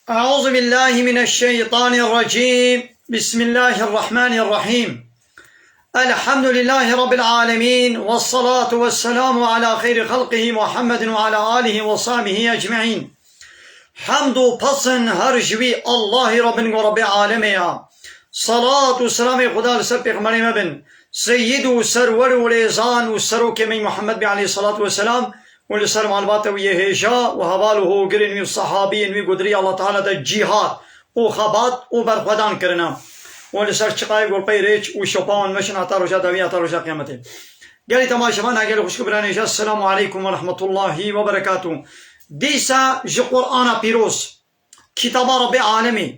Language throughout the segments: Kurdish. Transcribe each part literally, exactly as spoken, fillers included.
أعوذ بالله من الشيطان الرجيم. بسم الله الرحمن الرحيم. الحمد لله رب العالمين، والصلاة والسلام على خير خلقه محمد وعلى آله وصحبه أجمعين. Hemd û pesn her ji wî Allahî re bin ku Rebbê alemê ya. Salat û selamê Xuda li ser pêxemberê me bin. Seyyid û serwer û rêzan û serokê me Muhammed bê aleyhissalatu vesselam û li ser malbata wî yê hêja û heval û hogirên wî û sehabiyên wî ku dirî Allah Teala de cîhad û xebat û berxwedan kirine. Û li ser çiqayê ku pey rêç û şopa wan meşin heta roja dawî, heta roja qiyametê. Gelî temaşevan, gelî xwişk û birayên hêja, Esselamu aleykum ve rahmetullahi ve berekatuh. Dîsa ji Qur'ana pîroz, kitaba Rebbê alemê,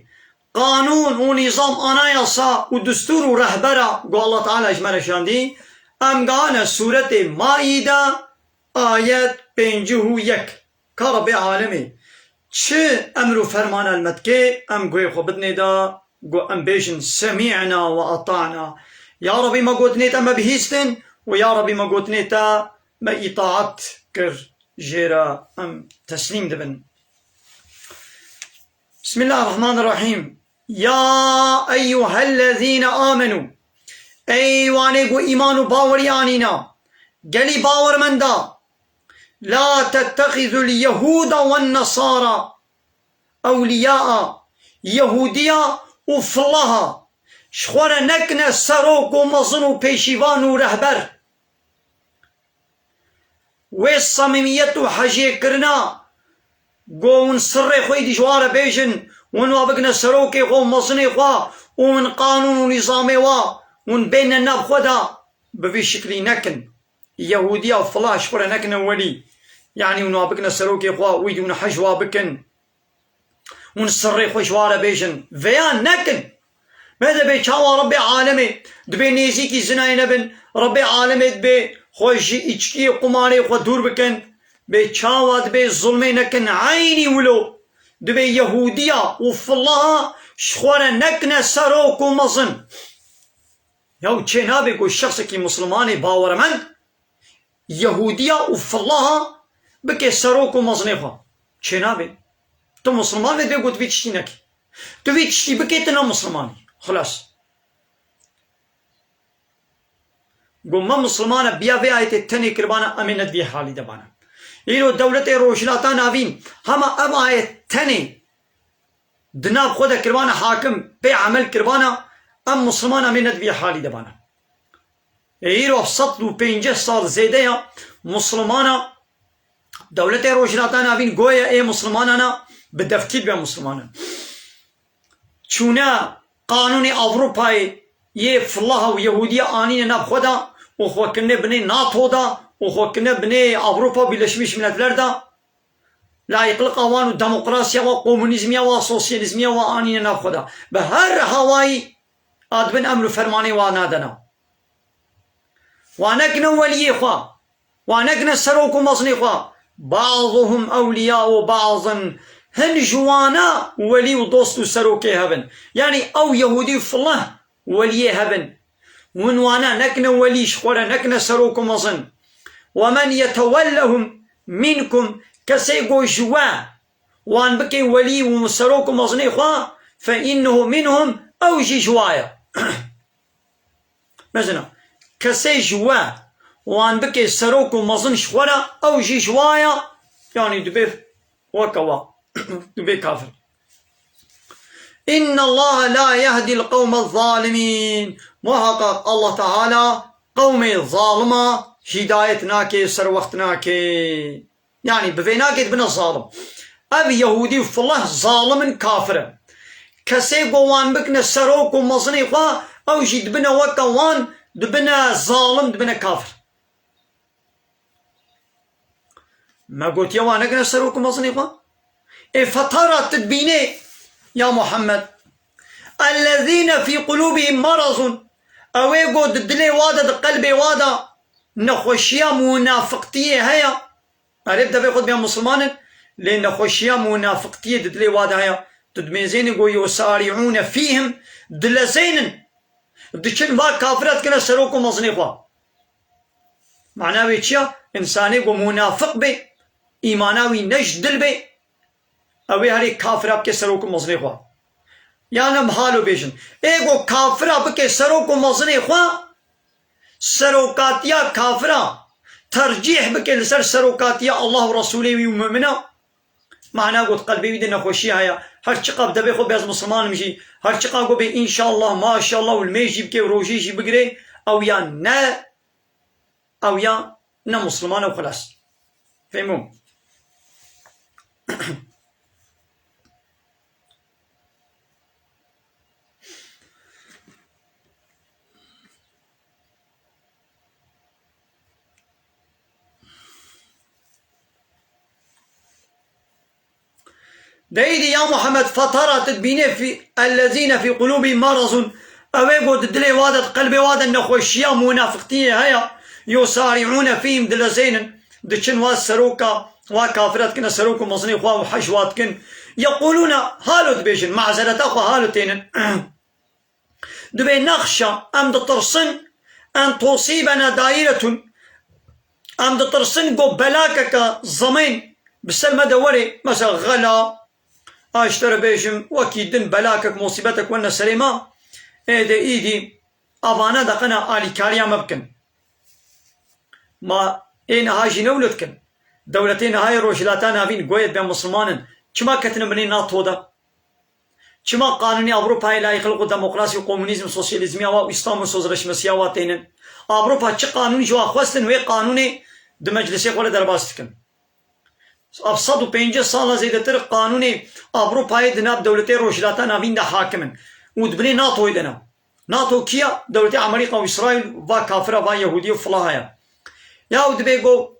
qanûn û nîzam, anayasa û destûr û rehbera ku Allah Teala ji me re şandî, em gane sûretê Maîde, ayet pêncî û yek. Ka Rebbê alemê çi emr û fermana li me dike, em guhê xwe bidinê de, ku em bêjin, "Semî'na ve ata'na." Ya Rebbî, me gotinê te me bihîstin û ya Rebbî, me gotinê te me îtaat kir, jê re em teslîm dibin. Bismillahirrahmanirrahîm. Ya eyyuhellezîne amenû. Ey wanê ku îman û bawerî anîna. Gelî bawermenda. La tettexizul yehûda wen nesara ewliyaa. Yehûdiya û filaha ji xwe re nekine serok û mezin û pêşîvan û rehber. Wê samîmiyet û hejêkirina ku hûn sirrê xwe yî dijwar e bêjin, hûn wa bikine serokê xwe û mezinê xwe û hûn qanûn û nîzamê wa hûn bêne nav xwe de, bi vî şiklî nekin. Yehûdiya û filah ji xwe re nekine welî. Yanî hûn wa bikine serokê xwe, wî dû hûn hej wa bikin. Hûn sirrê xwe ji wa re bêjin. Vêya nekin. Me dibê çawa Rebbê alemê dibê nêzîkî zinayê nebin. Rebbê alemê dibê xwe ji îçkiyê qumarê xwe dûr bikin. Bê çawa dibê zulmê nekin. Eynî wilo. Dibê Yehûdiya û filaha ji xwe re nekine serok û mezin. Yaw çê nabe ku şexsekî Mislimanê bawermend Yehûdiya û filaha bike serok û mezinê xwe. Çênabe. Tu Misliman vê divê ku tu vî tiştî nekî. Tu vî tiştî bikê, tu ne Misliman î. Xilas. Got me Misliman e, biya vê ayetê tenê kiribana, em ê ne di vî halî de bana. Îro dewletê Rojhilata Navîn hema ev ayet tenê di nav xwe de kiribana hakim, pê emel kiribana, em Misliman em ê ne di vî halî de bana. Ê îro sed û pêncî sal zêde ya Mislimana, dewletê Rojhilata Navîn goye ê Mislimanana bi devkî dibe Mislimanan. Çûne qanûnê Ewropayê yê filaha û Yehûdiya anîne nav xwe de û xwe kirine binê nato de û xwe kirine binê Ewropa Birleşmiş Milletler de. Layîqliqa wan û demokrasiya wa, komunîzmiya wa, sosyalîzmiya wa anîne nav xwe de. Bi her hawayî a dibin emr û fermanê wa nadena. Wa nekine weliyê xwe. Wa nekine serok û mezinê xwe. Ba'duhum ewliya'u ba'din. Hin ji wana welî û dost û serokê hebin. Yanî ew Yehûdî û filah weliyê hebin. Hûn wana nekine welî, ji xwe re nekine serok û mezin. Ve men yetewellehum minkum, kesê ku ji we wan bike welî û serok û mezinê xwe, fe innehu minhum, ew jî ji wa ye. Mezina, kesê ji we wan bike serok û mezin ji xwe re, ew jî ji wa ye, yanî dibe weke wa, dibe kafir. İnnallaha la yehdil qewmez zalimîn. Muhaqqaq Allah Teala qewmê zalima hidayet nake, serwext nake. Yanî bi vê nakê dibine zalim. Ev Yehûdî û filah zalim in, kafir in. Kesê ku wan bikine serok û mezinê xwe, ew jî dibine weke wan, dibine zalim, dibine kafir. Me gotiye wan nekine serok û mezinê xwe? Ê fetara tu dibînê, ya Muhammed. Ellezîne fî qulûbihim merazun. Ew ê ku di dilê wa de, di qelbê wa de nexweşiya munafiqtiyê heye. Erê bi devê xwe dibe Misliman in, lê nexweşiya munafiqtiyê di dilê wa de heye. Tu dimêzênî ku yusari'ûne fîhim, dilezênin, diçin va kafira dikine serok û mezinê xwe. Mana wê çi ya? Însanê ku munafiq bê, îmana wî ne ji dil bê, Ew ê herê kafira bike serok û mezinê xwe. Yan em halo bêjin. Ê go kafira bike serok û mezinê xwe, serokatiya kafira tercîh bike li ser serokatiya Allah û Resûlê wî û mumina. Mana got qelbê wî de nexweşiya heye. Her çiqa bi devê xwe bêz Mislimanim jî, her çiqa go bê înşallah, maşallah û limê jî bike û rojê jî bigire, ew ya ne, ew ya ne Misliman e û xilas. Fehmû? Deyîdî ya Muhammed, fatara tu dibînê fî, ellezîne fî qulûbî marazun. Ew ê go di dilê wa de, di qelbê wa de nexweşiya munafiqtiyê heye. Yusarîûne fîhim, dilezênin. Diçin wa seroka, wa kafira dikine serok û mezinê xwe û hej wa dikin. Yeqûlûne, halo dibêjin, mazereta xwe halo tênin. Dibê nexşa, em ditirsin, en tosîbena dairetun, em ditirsin go belakeke zemên bi ser me de were, mesela xela, a ji te re bêjim, wekî din belakek, musîbetek wene serê me, ê de îdî avana deqena alîkariya me bikin. Ma ê niha jî ne wilo dikin. Dewletê niha yê Rojhilata Navîn goyê dibe Misliman in. Çima ketine binê NATO de? Çima qanûnê Ewropayê layîqil ku demokrasî û komunîzm, sosyalîzmiya wa û Îslam û sozleşmesiya wa tênin? Ewropa çi qanûn ji wa xwestin, wê qanûnê di meclisê xwe de derbas dikin. Ev sed û pêncî sala zêdetir qanûnê Ewropayê di nav dewletê Rojhilata Navîn de hakim in û di binê NATOyê de ne. NATO kî ya? Dewletê Amerîka û Îsraîl, va kafira, va Yehûdî û filaha ye. Ya û dibê go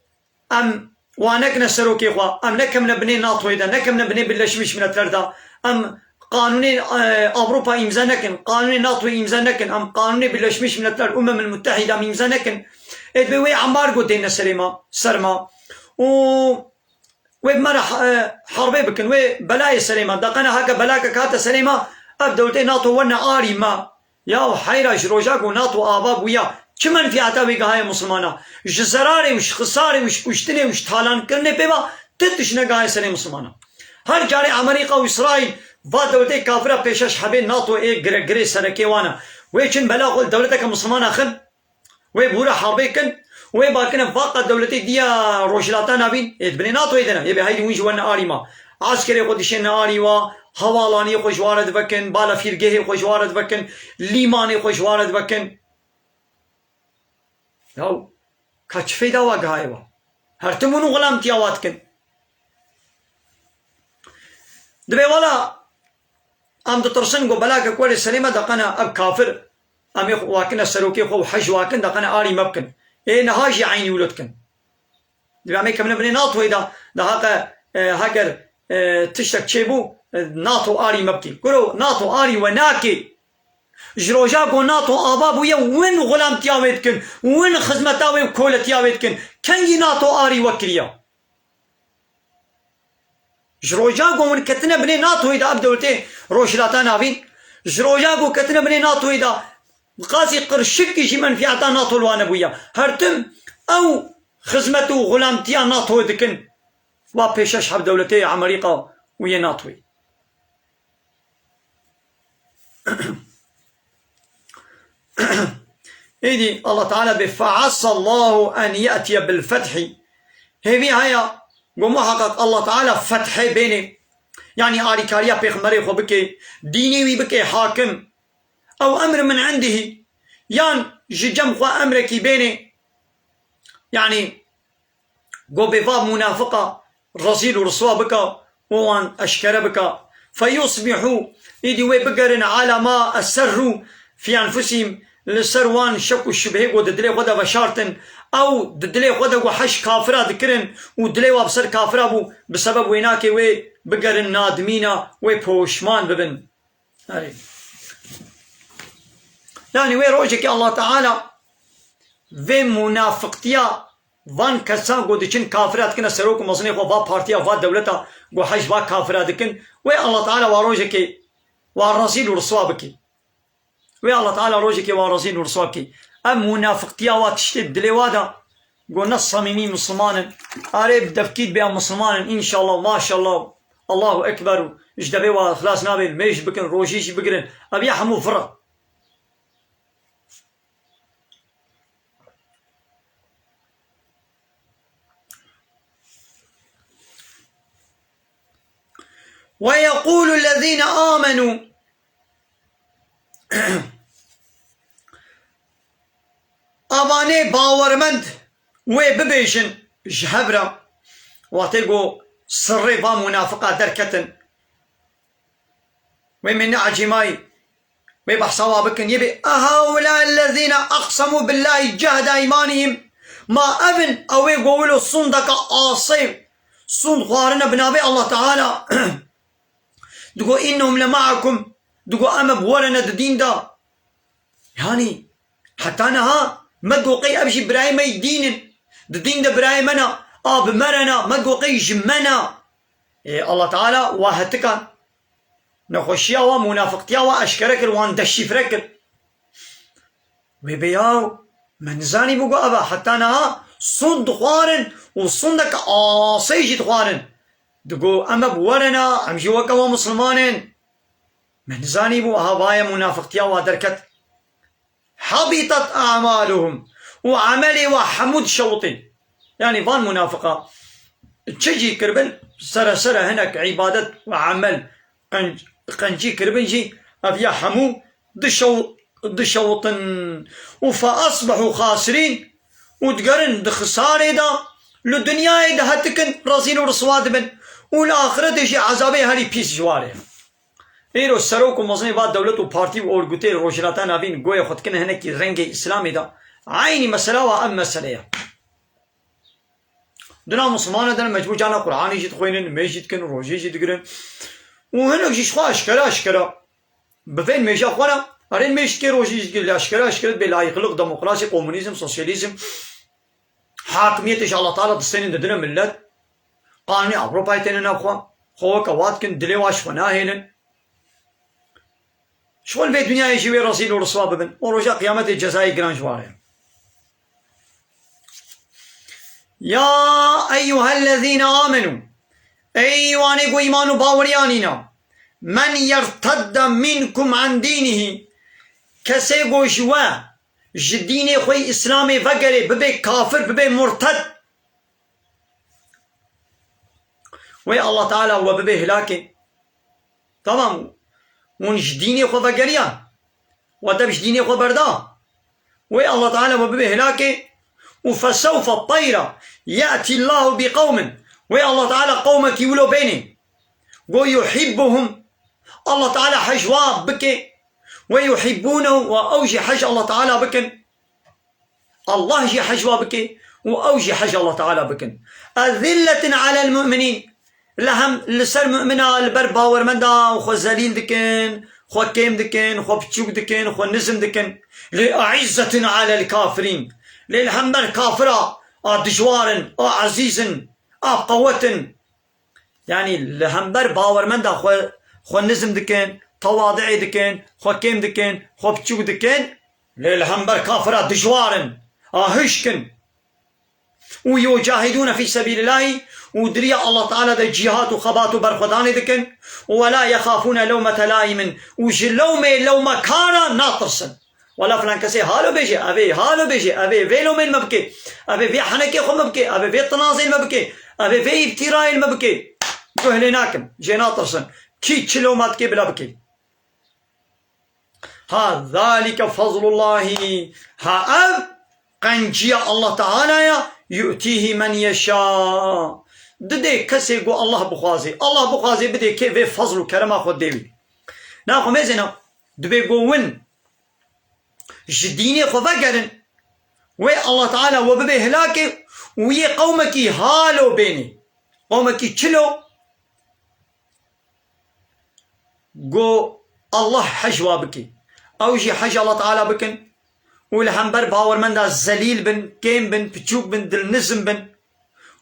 em wa nekine serokê xwe, em nekemine binê NATOyê de, nekemine binê Birleşmiş Milletler de, em qanûnê, e, Ewropa îmze nekin, qanûnê NATOyê îmze nekin, em qanûnê Birleşmiş Milletler, Umemil Muttehîde em îmze nekin. Ê dibê wê ambargo dêne serê me, ser me. Û wê bi me re, e, herbê bikin, wê belayê serê me. Deqene heke belakek hate serê me, ev dewletê NATO wene arî me. Ya heyra, ji roja ku NATO ava bûya, çi menfîata wê gihaye Mislimana? Ji zerarê û ji xisarê û ji kuştinê û ji talankirinê pê ve ti tişt negihaye serê Mislimana. Her carê Amerîka û Îsraîl va dewletê kafira pêşeş hebê NATO ê giregirê serekê wan e. Wê çin bela xwe li dewleteke Mislimana xin. Wê bûra herbê kin, wê bakine vaqa dewletê diya Rojhilata Navîn, ê di binê NATOyê de ne, ê bê heydî hûn ji we ne arî ma. Eskerê xwe dişêne arî wa, hewalaniyê xwe ji wa re divekin, balafîrgehê xwe ji wa re divekin, lîmanê xwe ji wa re divekin. Yaw, ka çi feyda wa gihaye wa? Her tim hûn û xulamtiya wa dikin. Dibê wela em ditirsin ku belakek were serê me, deqene ev kafir, em ê wakine serokê xwe û hej wakin, deqene arî me bikin. Ê niha jî eynî wilo dikin. Dibê em ê kemine binê NATOyê de, de haqe, e, heger, e, tiştek çêbû, e, NATO arî me bikî. Kuro NATO arî we nakê. Ji roja ku NATO ava bûye, win xulamtiya wê dikin, win xizmeta wê û koletiya wê dikin. Kengî NATO arî we kiriye? Ji roja ku hûn ketine binê NATOyê de, ev dewletê Rojhilata Navîn, ji roja ku ketine binê NATOyê de, bi qasî qirşikî jî menfîeta NATO li wan nebûye. Her tim ew xizmet û xulamtiya NATO dikin. Va pêşeş heb dewletê Amerîka û yê NATOyê. Êdî Allah Teala bê, "Fe'asallahu en ye'tiye bil fethî." Hêvî haya, go muheqeq Allah Teala fethê bênê. Yanî alîkariya pêxemberê xwe bike, dînê wî bike hakim. Ew emr min indihî. Yan ji cem xwe emrekî bênê. Yanî go bê va munafiqa rezîl û riswa bika û wan eşkere bika. Feyusbihû, îdî wê bigerin ala ma eserrû fî enfusîm, li ser wan şek û şibhê ku di dilê xwe de veşartin, ew di dilê xwe de ku hej kafira dikirin û dilê wa bi ser kafira bû, bi sebeb wênakê wê bigerin nadimîna, wê poşman bibin. Erê. Yanî wê rojekê Allah Teala vê munafiqtiya van kesa ku diçin kafira dikine serok û mezinê xwe, va partiya, va dewleta ku hej va kafira dikin, wê Allah Teala wa rojekê wa rezîl û riswa bikî. Wê Allah Teala rojekê wa rezîl û riswa bikî. Ev munafiqtiya wa tiştê dilê wa da, go ne samîmî Misliman in. Arê bi devkî dibê em Misliman in, înşallah, maşallah. Allahu Ekber û ji devê wa xilas nabe, mêj bikin, rojî jî bigirin. Ev ya hemû vir e. وَيَقُولُ الَّذِينَ آمَنُوا Avanê bawermend wê bibêjin ji hev re, wextê ku sirrê va munafiqa derketin, wê me neecîmayî, wê behsa wa bikin, yê bê, "أَهَؤُلَاءِ الَّذِينَ أَقْسَمُوا بِاللَّهِ جَهْدَ أَيْمَانِهِمْ." Ma ev in, ew ê ku wilo sûndeke asê, sûnd xwarine bi navê Allah Teala. Digo, "إِنَّهُمْ لَمَعَكُمْ." Digo, "Em bi we re ne di dîn de." Yanî, heta niha me digo qey ev jî birayê me yî dîn in. Di dîn de birayê me ne, a bi me re ne, me digo qey ji me ne. Ê, Allah Teala wa hetikan. Nexweşiya wa, munafiqtiya wa eşkere kir, wan deşîfre kir. Wê bê yaw, me nizanîbû ku ev e. Heta niha sûnd dixwarin û sûndeke asê jî dixwarin. Digo, "Em ê bi we re ne, em jî weke we misilman in." Me nizanîbû, aha vaye munafiqtiya wa derket. "حَبِطَتْ أَعْمَالُهُمْ." Û emelê wa hemû dişewitî. Yanî van munafiqa çi jî kiribin, sere sere hinek îbadet û emel qenc-, qencî kiribin jî, ev ya hemû dişew-, dişewitin. Û فَأَصْبَحُوا خَاسِرِينَ. Û digerin di xisarê de, li dinyayê de hetikin rezîl û riswa dibin. Û li axiretê jî ezabê herî pîs ji warê. Îro serok û mezinê va dewlet û partî û orgutê Rojhilata Navîn goyê xwe dikine hinekî rengê Îslamê de. Eynî mesela wa ev mesele ye. Dina Musulmana de ne mecbûr cana Qur'anê jî dixwînin, mêj jî dikin, rojê jî digirin. Û hinek jî ji xwe eşkere eşkere bi vên mêja xwe re, erên mêj dikê rojê jî digir, lê eşkere eşkere bê layîqlik, demokrasî, komunîzm, sosyalîzm, hakimiyetê ji Allah Teala distênin didine millet. Qanûnê Ewropayê têne nav xwe. Xwe weke wa dikin, dilê wa ji xwe nahêlin. Ji xwe li vê dinyayê jî wê rezîl û riswa bibin û roja qiyametê cezayê giran ji warê. يَا أَيُّهَا الَّذِينَ آمَنُوا. Ey wanê ku îman û baweriya nîne. مَنْ يَرْتَدَّ مِنْكُمْ عَنْ دِينِهِ. Kesê ku ji we, ji dînê xwe yî Îslamê vegerê, bibe kafir, bibe murted. Wê Allah Teala we bibe hilakê. Tamam. Hûn ji dînê xwe vegeriyan. We dev ji dînê xwe berda. Wê Allah Teala we bibe hilakê. Û فَسَوْفَ, teyra, يَأْتِ اللّٰهُ بِقَوْمٍ. Wê Allah Teala qewmekî wilo bênê. Go يُحِبُّهُمْ. Allah Teala hej wa bike. وَيُحِبُّونَهُ, û ew jî hej Allah Teala bikin. Allah jî hej wa bike û ew jî hej Allah Teala bikin. أَذِلَّةٍ عَلَى الْمُؤْمِنِينَ. Li hem, li ser mumina, li ber bawermenda xwe zelîl dikin, xwe kêm dikin, xwe piçûk dikin, xwe nizm dikin. Lê أَعِزَّةٍ عَلَى الْكَافِرِينَ. Lê li hember kafira a dijwar in, a ezîz in, a qewet in. Yanî li hember bawermenda xwe, xwe nizm dikin, tewadi'ê dikin, xwe kêm dikin, xwe piçûk dikin. Lê li hember kafira dijwar in, a hişk in. Û يُجَاهِدُونَ فِي سَبِيلِ اللّٰهِ, û di riya Allah Teala de cîhat û xebat û berxwedanê dikin. Û وَلَا يَخَافُونَ لَوْمَةَ لَائِمٍ, û ji lewmê lewmekara natirsin. Wela filan kesê halo bêje, evê halo bêje, evê vê lomên me bike, evê vê henekê xwe me bike, evê vê tinazên me bike, evê vê îftîrayên me bike. Guh lê nakim, jê natirsin. Kî çi loma dike bila bike. Ha, ذَٰلِكَ فَضْلُ اللّٰهِ. Ha, ev qenciya Allah Teala ya, يُؤْتِيهِ مَنْ يَشَاءُ. Didê kesê ku Allah bixwaze. Allah bixwaze bidê kê vê fazl û kerema xwe dê wî. Na xwe mêzêna, dibê ku win ji dînê xwe vegerin, wê Allah Teala we bibe hilakê û yê qewmekî halo bênê. Qewmekî çilo? Go Allah hej wa bike. Ew jî hej Allah Teala bikin û li hember bawermenda zelîl bin, kêm bin, piçûk bin, dilnizm bin.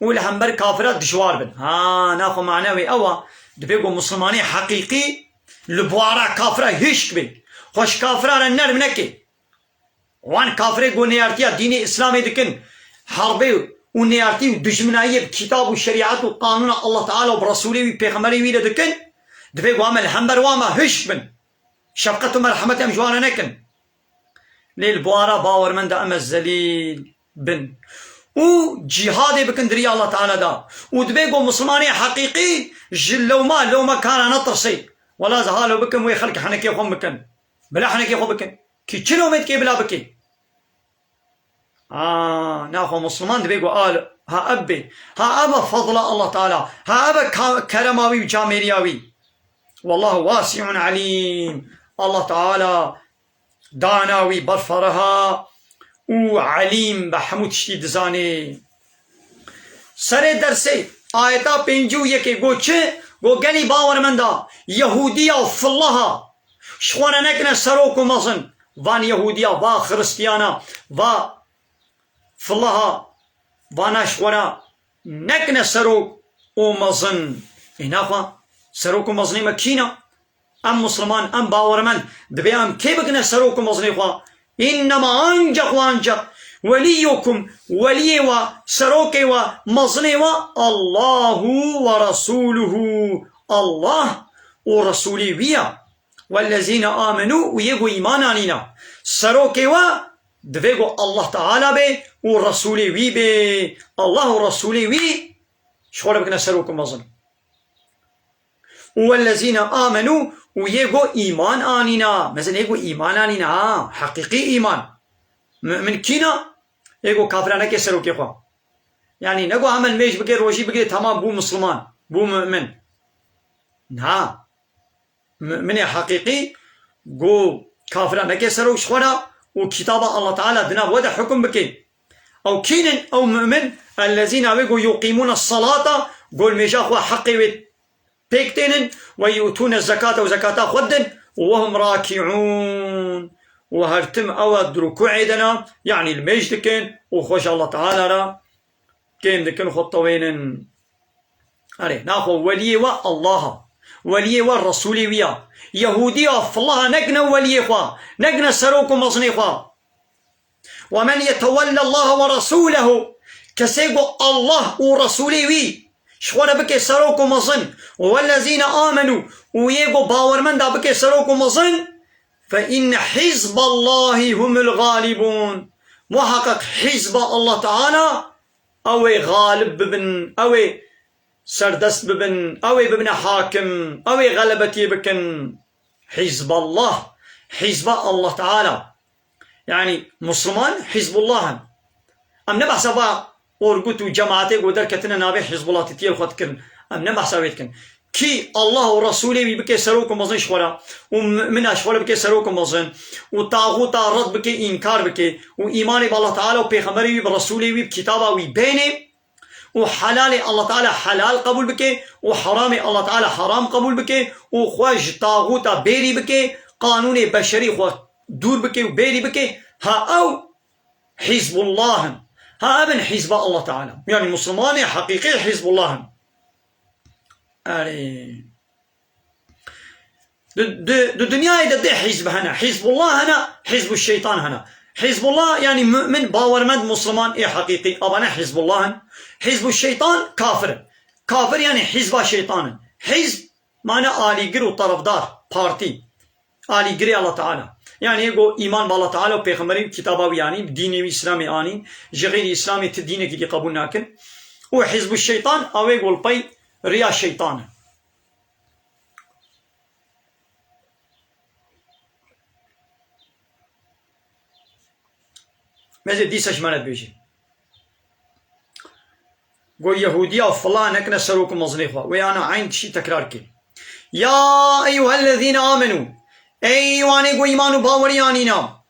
û li hember kafira dijwar bin. Ha, naxwe mane wê ew a, dibê ku misilmanê heqîqî li buhara kafira hişk bê. Xwe ji kafira re nerm neke. Wan kafirê ku neyartiya dînê Îslamê dikin, herbê û nêyartî û dijminayiyê bi kitab û şerîet û qanûna Allah Teala û bi Resûlê wî, pêxemberê wî re dikin, divê ku em li hember wan ve hişk bin. Şefqet û merhemet em ji wan re nekin. Lê li bo ara bawermend de em ez zelîl bin. Û cîhadê bikin di riya Allah Teala de. Û divê ku Mislimanê heqîqî ji lewma, lewma kara netirse. Wela ez halo bikim wê xelk henekê xwe bikin. Bila henekê xwe bikin. Kî çi lewmê dike bila bike. Aa, naxwe Misliman divê ku al, ha ev bê. Ha ev e fezla Allah Teala. Ha ev e ka-, kerema wî û camêriya wî. Wallahu wasi'un alim. Allah Teala dana wî berfireh e û elîm, bi hemû tiştî dizanê. Serê dersê, ayeta pêncî û yekê got çi? Got gelî bawermenda, Yehûdiya û fillaha ji xwe re nekine serok û mezin. Van Yehûdiya, va Xiristiyana, va fillaha, vana ji xwe re nekine serok û mezin. Ê naxwe serok û mezinê me kî ne? Em Misliman, em bawermend, divê em kê bikine serok û mezinê xwe? Înnema, ancak û ancak, weliyukum, weliyê we, serokê we, mezinê we, Allahu ve Resûluhu. Allah û Resûlê wî ye. Wellezîne amenû, û yê ku îman anîne. Serokê we divê ku Allah Teala bê û Resûlê wî bê. Allah û Resûlê wî ji xwe re bikine serok û mezin. Û wellezîne amenû, û yê ku îman anîne. Mezin yê ku îman anîne, ha, heqîqî îman. Mu'min kî ne? Yê ku kafira neke serokê xwe. Yanî ne ku hemen mêj bike, rojî bigire, temam, bû Misliman, bû mu'min. Na. Mu'minê heqîqî ku kafira neke serok ji xwe re û kitaba Allah Teala di nav we de hukum bike. Ew kî nin? Ew mu'min, ellezîna wê ku yuqîmûne selata, ku li mêja xwe heqê wê pêk tênin, ve yu'tûne zekata û zekata xwe didin, ve hum rakî'ûn, û her tim ew di rukûê de ne, yanî li mêj dikin û xwe ji Allah Teala re kêm dikin, xwe tewênin. Erê, naxwe weliyê we Allah e. Weliyê we Resûlê wî ye. Yehûdiya, fillaha nekine weliyê xwe, nekine serok û mezinê xwe. Ve men yetewelle Allahe ve Resûlehu, kesê ku Allah û Resûlê wî ji xwe re bike serok û mezin, wellezîne amenû, û yê ku bawermenda bike serok û mezin, fe inne hizballahî humul galibûn. Muheqeq hizba Allah Teala, ew ê galib bibin, ew ê serdest bibin, ew ê bibine hakim, ew ê xelebetiyê bikin. Hizballah, hizba Allah Teala. Yanî Misliman Hizbullah in. Em ne behsa va orgut û cemaetê ku derketine navê Hizbullah titiyê li xwe dikirin. Em ne behsa wê dikin. Kî Allah û Resûlê wî bike serok û mezin ji xwe re û mumina ji xwe re bike serok û mezin û taxûta red bike, înkar bike û îmanê bi Allah Teala û pêxemberê wî, bi Resûlê wî, bi kitaba wî bêne û helalê Allah Teala helal qebûl bike û heramê Allah Teala heram qebûl bike û xwe ji taxûta bêrî bike, qanûnê beşerî xwe dûr bike û bêrî bike, ha ew Hizbullah in. Ha ev in hizba Allah Teala. Yanî Mislimanê heqîqî Hizbullah in. Erê. Di, di, di dinyayê de dê hizb hene. Hizbullah hene, Hizbu Şeytan hene. Hizbullah, yanî mu'min, bawermend, Misliman ê heqîqî. Ava ne Hizbullah in. Hizbu Şeytan kafir in. Kafir, yanî hizba şeytan in. Hizb, mane alîgir û terefdar, partî. Alîgirê Allah Teala. Yanî yê ku îman bi Allah Teala û pêxemberî û kitaba wî anîn, dînê wî Îslamê anîn, ji xeyrî Îslamê ti dînekî dî qebûl nakin. Û hizbu şeytan, ew ê ku li pey riya şeytan in. Meze dîsa ji me re dibêje. Go Yehûdiya filan nekine serok û mezinê xwe. Wê ana eyn tiştî tekrar kir. Ya eyyuhellezîne amenû. Ey wanê ku îman û bawerî anîna.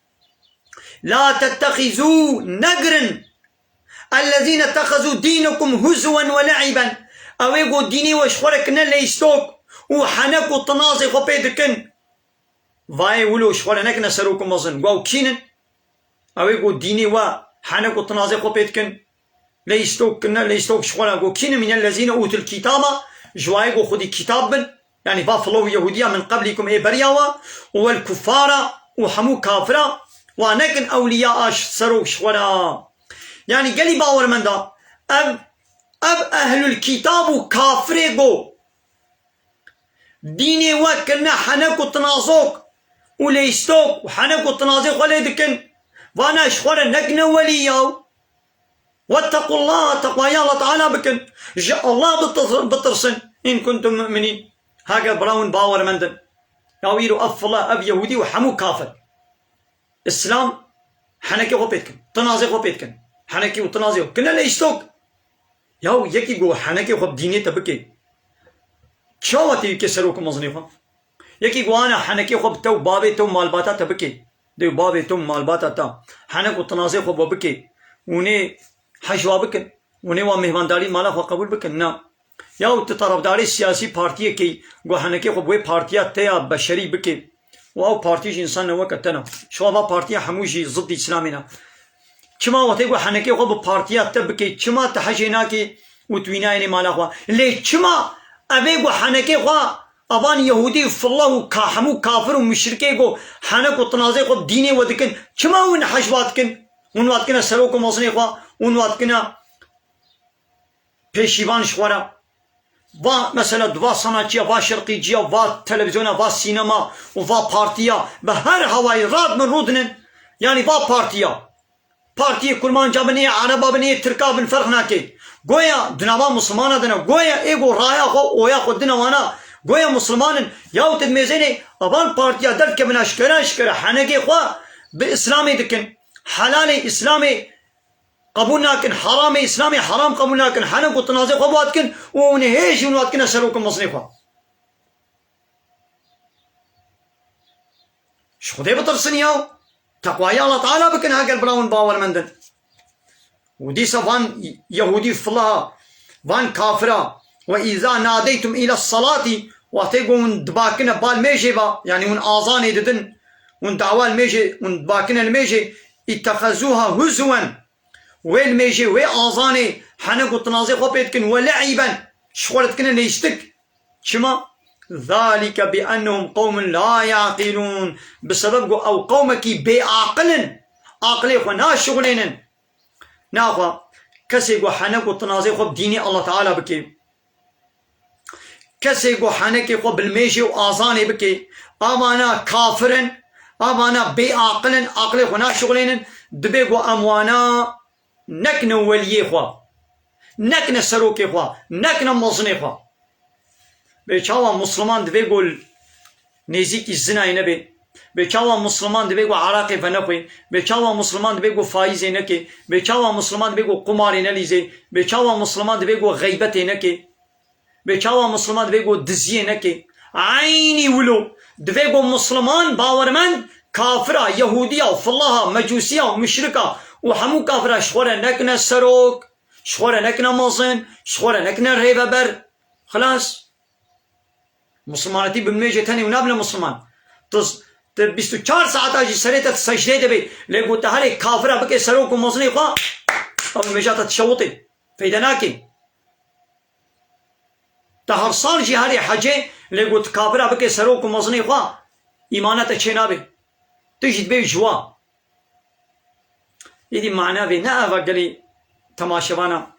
La tettexizû, negirin. Ellezîne ittexezû dînekum huzwen ve le'iben. Ew ê ku dînê we ji xwe re kirine leyîstok û henek û tinazê xwe pê dikin. Vayê wilo ji xwe re nekine serok û mezin. Go ew kî nin? Ew ê ku dînê we henek û tinazê xwe pê dikin. Leyîstok kirine, leyîstok ji xwe re. Go kî nin? Mînellezîne ûtul kîtaba, ji wayê ku xwedî kîtab bin. Yanî va filo û Yehûdiya min qeblîkum ê beriya we, û wel kuffara û hemû kafira, wa nekin ewliya a ji serok ji xwe re. Yanî gelî bawermenda, Ev, ev ehlul kitab û kafirê go dînê we kirine henek û tinazok û lêstok û henek û tinazê xwe lê dikin. Vana ji xwe re nekine welî yaw. Wettequllah, teqwaya Allah Teala bikin. Ji Allah bitir-, bitirsin. In kuntum mu'minin. Heger bira hûn bawermend in. Yaw îro ev fila, ev yehûdî û hemû kafir. Îslam henekê xwe pê dikin. Tinazê xwe pê dikin. Henekî û tinazê xwe. Kine lêstok. Yaw yekî ku henekê xwe bi dînê te bike. Çawa tê wî ke serok û mezinê xwe? Yekî ku ana henekê xwe bi te û bavê te û malbata te bike. Dê û bavê te û malbata te. Henek û tinazê xwe bo bike. Hûnê hejwa bikin. Hûnê wa mêhvandarî mala xwe qebûl bikin. Na. Yaw tu tarafdarê siyasî partiyekê ku henekê xwe bi wê partiya te ya beşerî bike. Û ew partî jî însan ne weke te ne. Şiwa va partiya hemû jî ziddî Îslamê ne. Çima wextê ku henekê xwe bi partiya te bike, çima tu hejê nakê û tu wî nayênê mala xwe? Lê çima evê ku henekê xwe, evan yehûdî û fillah û ka-, hemû kafir û muşrikê ku henek û tinazê xwe bi dînê we dikin, çima hûn hejwa dikin? Hûn wa dikine serok û mezinê xwe, hûn wa dikine pêşîvan ji xwe re. Va mesela di va sanatçiya, va şerqîciya, va televizyona, va sînema û va partiya bi her hawayî radibin rûdinin. Yanî va partiya. Partiyê kurmanca bin ê, ereba bin ê, tirka bin ferq nake. Goya di nava Muslimana de ne. Goya ê ku raya xwe, oya xwe dine wana. Goya Musliman in. Yaw tu dimêzênê avan partiya derdikevin eşkere eşkere henekê xwe bi Îslamê dikin. Helalê Îslamê qebûl nakin, heramê Îslamê heram qebûl nakin, henek û tinazê xwe bi wa dikin û hûn hê jî hûn wa dikine serok û mezinê xwe. Ji Xwedê bitirsin yaw. Teqwayê Allah Teala bikin heger bila hûn bawermend in. Û dîsa van yehûdî filaha, van kafira, "Ve îza nadeytum île salati", wextê ku hûn dibakine bal mêjê va, yanî hûn azanê didin, hûn dawa li mêjê, hûn dibakine li mêjê, "ittexezûha huzwen", wê li mêjê, wê azanê, henek û tinazê xwe pê dikin, "ve le'îben", ji xwe re dikine leyistik. Çima? "Zalike bi ennehum qewmun la yaqilûn." Bi sebeb ku ew qewmekî bêaqil in, aqilê xwe naşixulênin. Naxwe, kesê ku henek û tinazê xwe bi dînê Allah Teala bike, kesê ku henekê xwe bi limêjê û azanê bike, avana kafir in, avana bêaqil in, aqilê xwe naşixulênin, dibe ku em wana nekine weliyê xwe, nekine serokê xwe, nekine mezinê xwe. Bê çawa Musliman divê ku nêzîkî zinayê nebe? Bê çawa Musliman divê ku eraqê venexwe? Bê çawa Musliman divê ku faîzê neke? Bê çawa Musliman divê ku qumarê nelîze? Bê çawa Musliman divê ku xeybetê neke? Bê çawa Musliman divê ku diziyê neke? Eynî wilo divê ku Musliman bawermend kafira, Yehûdiya û filaha, Mecûsiya û muşrika û hemû kafira ji xwe re nekine serok, ji xwe re nekine mezin, ji xwe re nekine rêveber. Xilas. Muslimanetî bi nimêjê tenê û nabine Musliman. Tu, tu bîst û çar saeta jî serê te tu secdeyê de bê. Lê ku te herê kafira bike serok û mezinê xwe, ew nimêja te dişewitê. Feyde nake. Te her sal jî herê hecê, lê ku tu kafira bike serok û mezinê xwe, îmana te çê nabe. Tu jî dibê ji wa. Êdî mana vê ne eva gelî temaşevana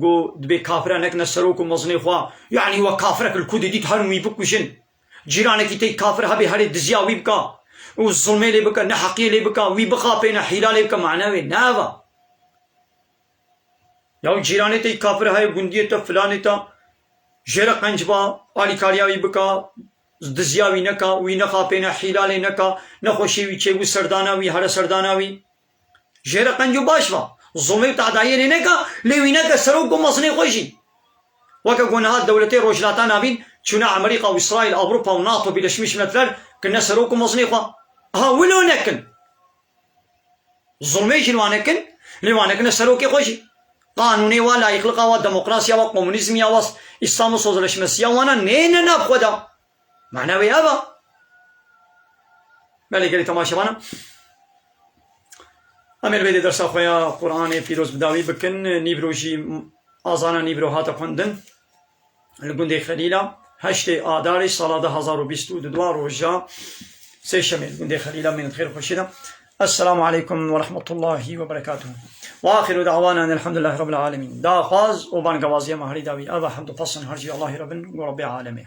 ku dibê kafira nekine serok û mezinê xwe. Yanî we kafirek li ku didît herin wî bikujin. Cîranekî te kafir hebê herê diziya wî bika û zulmê lê bika, neheqiyê lê bika, wî bixapêne, hîla lê bike, mana wê ne eva. Yaw cîranê te kafir heye, gundiyê te, filanê te, jê re qenc ba, alîkariya wî bika, diziya wî neka, wî nexapêne, hîla lê neka, nexweşiyê wî çêbû, serdana wî, here serdana wî. Jê re qenc û baş va. Zulmê û tadayê lê neka, lê wî neke serok û mezinê xwe jî. Weke ku niha dewletê Rojhilata Navîn çûne Amerîka û Îsraîl, Ewropa û NATO, Birleşmiş Milletler kirine serok û mezinê xwe. Ha wilo nekin. Zulmê jî li wan nekin, lê wan nekine serokê xwe jî. Qanûnê wa, layîqliqa wa, demokrasiya wa, komunîzmiya wa, Îslam û sozleşmesiya wana nêne nav xwe de. Mana wê ev e. Belê gelî temaşevana. Em ê li vê dersa xwe ya Qur'anê pîroz bi dawî bikin. Nîvro jî, azana nîvro hate xwendin. Li gundê Xelîla, heştê Adarê sala du hezar û bîst û du, roja sêşemê, li gundê Xelîla, mênet xêr xweşî de. Esselamu aleykum ve rahmetullahi ve berekatuhu. Ve axiru da'wana enelhamdülillahi rabbil alemin. Daxwaz û bangewaziya me herî dawî ev e, hemd û pesn her jî Allahî re bin, go Rebbê alemê.